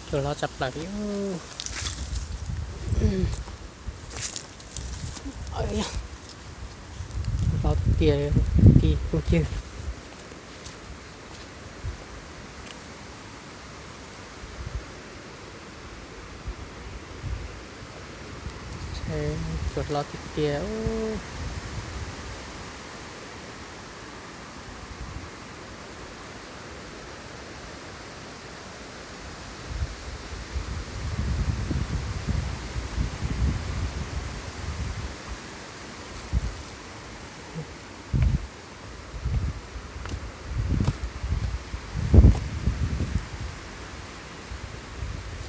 Tsuas hlob tshaj plaws li. Hlob tiag tiag li phooj ywg. Tsuas hlob tiag tiag.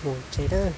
Mus tsev lawm.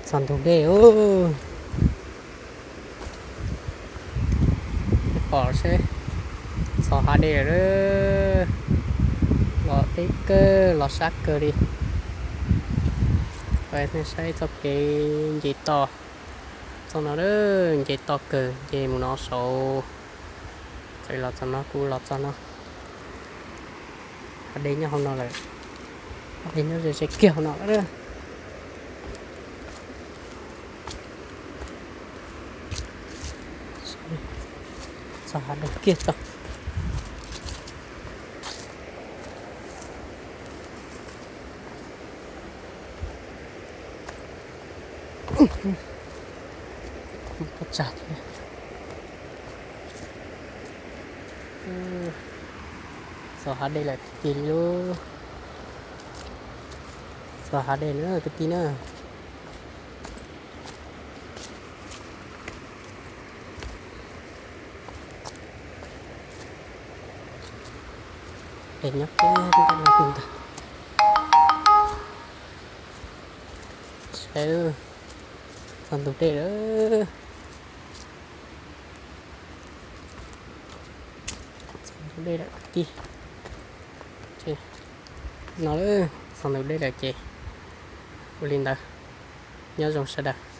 Txog ntug dej ub. Pom seb, txog hav dej lawm. Los deb kawg, los sab kawg li. Nej saib txoj kev nce toj txog no, nce toj kawg, nce mus no saud. Txawm los txog no kuj los txog no. Hav dej nyob hauv no lawm. Hav dej nyob ze ze kiag hauv no lawm. Txog hav dej kiag tau. Pob tsag thiab. Txog hav dej lawm kwv tij lub. Txog hav dej na kwv tij na. Dej nyob pem ntawd. Saib, txog ntug dej lawm. Txog ntug dej lawm kwv tij. No, txog ntug dej lawm ces ua li ntawd. Nyob zoo sawv daws.